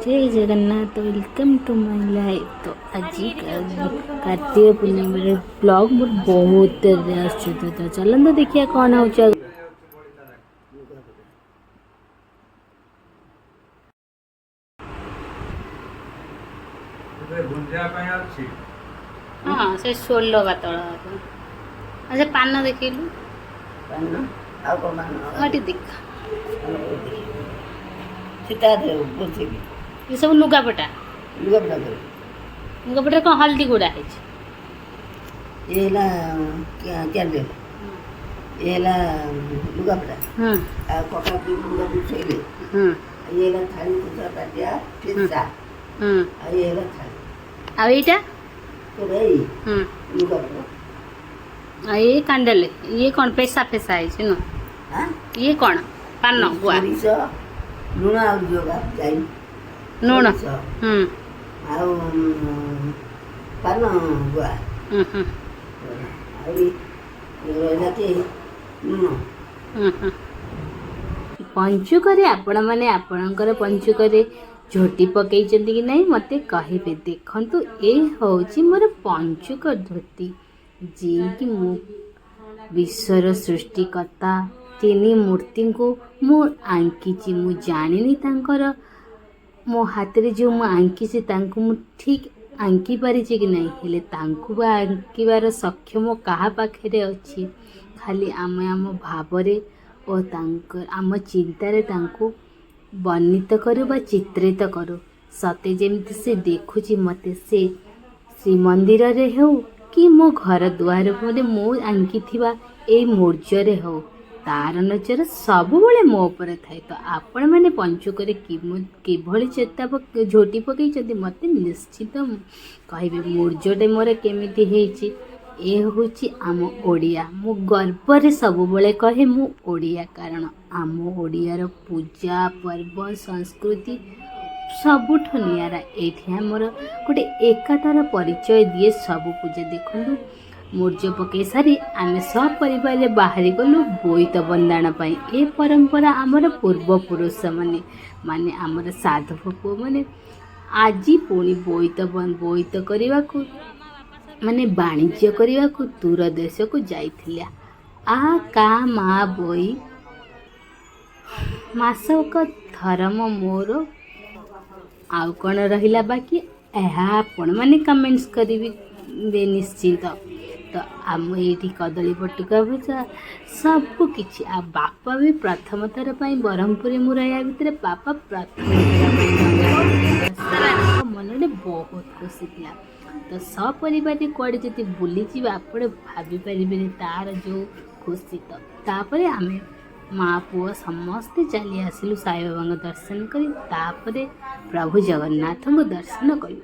Jay Jagannath, welcome to my life. ତ ଆଜି କାର୍ତ୍ତିକ ପୂର୍ଣ୍ଣିମାରେ ବ୍ଲଗ୍ ମୋର ବହୁତ ଆସୁଛି। ତ ଚାଲନ୍ତୁ ଦେଖିବା କ'ଣ ହେଉଛି। ଗୁଞ୍ଜିବା ପାଇଁ ଅଛି। ହଁ, ସେ ସୋଲ ପାତଳ। ଆଚ୍ଛା, ପାନ ଦେଖିଲୁ? ପାନ ଆଉ କ'ଣ ପାନ? ହଁ, ଟିକେ ଦେଖ। ସୀତା ବୁଝିକି। ଏସବୁ ଲୁଗାପଟା। ଲୁଗାପଟା ଦେବେ। ଲୁଗାପଟାରେ କ'ଣ ହଳଦୀ ଗୁଡ଼ା ହେଇଛି? ଇଏ ହେଲା କ୍ୟାଣ୍ଡେଲ, ଇଏ ହେଲା ଲୁଗାପଟା ଆଉ କଟା ଲୁଗା ଶୋଇଲେ। ଇଏ ହେଲା ଥାଳି, କୁସା, ତାଟିଆ, ଫିସା। ଆଉ ଇଏ ହେଲା ଥାଳି। ଆଉ ଏଇଟା? କୋଉଟା ଏଇ? ଲୁଗାପଟା। ଆଉ ଏଇ କାଣ୍ଡେଲ, ଇଏ କ'ଣ ପେସା ଫେସା ହେଇଛି ନୁ? ଆଁ? ଇଏ କ'ଣ ପାନ ଗୁଆ? ସୋରିଷ, ଲୁଣ ଆଉ ଯୋଗା ଯାଇ। ଲୁଣ। ସୋରିଷ ଆଉ ପାନ ଗୁଆ। ହୁଁ ହୁଁ ଆଉ ଇଏ ରହିଲା କି ଲୁଣ। ହୁଁ। ପଞ୍ଚୁକରେ ଆପଣମାନେ ଆପଣଙ୍କର ପଞ୍ଚୁକରେ ଝୋଟି ପକେଇଛନ୍ତି କି ନାହିଁ, ମୋତେ କହିବେ। ଦେଖନ୍ତୁ, ଏ ହେଉଛି ମୋର ପଞ୍ଚୁକ ଝୋଟି, ଯିଏକି ମୁଁ ବିଶ୍ୱର ସୃଷ୍ଟିକର୍ତ୍ତା ତିନି ମୂର୍ତ୍ତିଙ୍କୁ ମୁଁ ଆଙ୍କିଛି। ମୁଁ ଜାଣିନି ତାଙ୍କର ମୋ ହାତରେ ଯେଉଁ ମୁଁ ଆଙ୍କିଛି, ତାଙ୍କୁ ମୁଁ ଠିକ୍ ଆଙ୍କି ପାରିଛି କି ନାହିଁ। ହେଲେ ତାଙ୍କୁ ବା ଆଙ୍କିବାର ସକ୍ଷମ କାହା ପାଖରେ ଅଛି? ଖାଲି ଆମେ ଆମ ଭାବରେ ଓ ତାଙ୍କ ଆମ ଚିନ୍ତାରେ ତାଙ୍କୁ ବର୍ଣ୍ଣିତ କରୁ ବା ଚିତ୍ରିତ କରୁ, ସତେ ଯେମିତି ସେ ଦେଖୁଛି ମୋତେ। ସେ ଶ୍ରୀମନ୍ଦିରରେ ହେଉ କି ମୋ ଘର ଦୁଆର ମୁହଁରେ ମୁଁ ଆଙ୍କିଥିବା ଏଇ ମୂର୍ଜରେ ହେଉ, ତାର ନଜର ସବୁବେଳେ ମୋ ଉପରେ ଥାଏ। ତ ଆପଣମାନେ ପଞ୍ଚୁକରେ କିଭଳି ଚେତା ଝୋଟି ପକେଇଛନ୍ତି, ମୋତେ ନିଶ୍ଚିତ କହିବେ। ମୂର୍ଜଟେ ମୋର କେମିତି ହେଇଛି? ଏ ହେଉଛି ଆମ ଓଡ଼ିଆ। ମୁଁ ଗର୍ବରେ ସବୁବେଳେ କହେ ମୁଁ ଓଡ଼ିଆ, କାରଣ ଆମ ଓଡ଼ିଆର ପୂଜା ପର୍ବ ସଂସ୍କୃତି ସବୁଠୁ ନିଆରା। ଏଇଠି ଆମର ଗୋଟେ ଏକତାର ପରିଚୟ ଦିଏ ସବୁ ପୂଜା। ଦେଖନ୍ତୁ, ମୂର୍ଜ ପକେଇ ସାରି ଆମେ ସପରିବାରରେ ବାହାରି ଗଲୁ ବୋଇତ ବନ୍ଦାଣ ପାଇଁ। ଏ ପରମ୍ପରା ଆମର ପୂର୍ବପୁରୁଷମାନେ, ମାନେ ଆମର ସାଧବ ପୁଅମାନେ ଆଜି ପୁଣି ବୋଇତ କରିବାକୁ, ମାନେ ବାଣିଜ୍ୟ କରିବାକୁ ଦୂର ଦେଶକୁ ଯାଇଥିଲେ। ଆ କା ମା ବୋଇ ମାସକ ଧରମ ମୋର ଆଉ କ'ଣ ରହିଲା ବାକି, ଏହା ଆପଣମାନେ କମେଣ୍ଟସ୍ କରିବେ ନିଶ୍ଚିନ୍ତ। ତ ଆମ ଏଇଠି କଦଳୀ ପଟୁକା ଭଜା ସବୁ କିଛି। ଆଉ ବାପା ବି ପ୍ରଥମ ଥର ପାଇଁ, ବ୍ରହ୍ମପୁରରେ ମୁଁ ରହିବା ଭିତରେ ବାପା ପ୍ରଥମ ଥର ପାଇଁ ଡଙ୍ଗା ଭସେଇଥିଲେ। ମନରେ ବହୁତ ଖୁସି ଥିଲା। ତ ସପରିବାରରେ କୁଆଡ଼େ ଯଦି ବୁଲିଯିବେ, ଆପଣ ଭାବିପାରିବେନି ତାର ଯେଉଁ ଖୁସି। ତ ତାପରେ ଆମେ ମା ପୁଅ ସମସ୍ତେ ଚାଲି ଆସିଲୁ ସାଇବାବାଙ୍କ ଦର୍ଶନ କରି, ତାପରେ ପ୍ରଭୁ ଜଗନ୍ନାଥଙ୍କୁ ଦର୍ଶନ କଲୁ।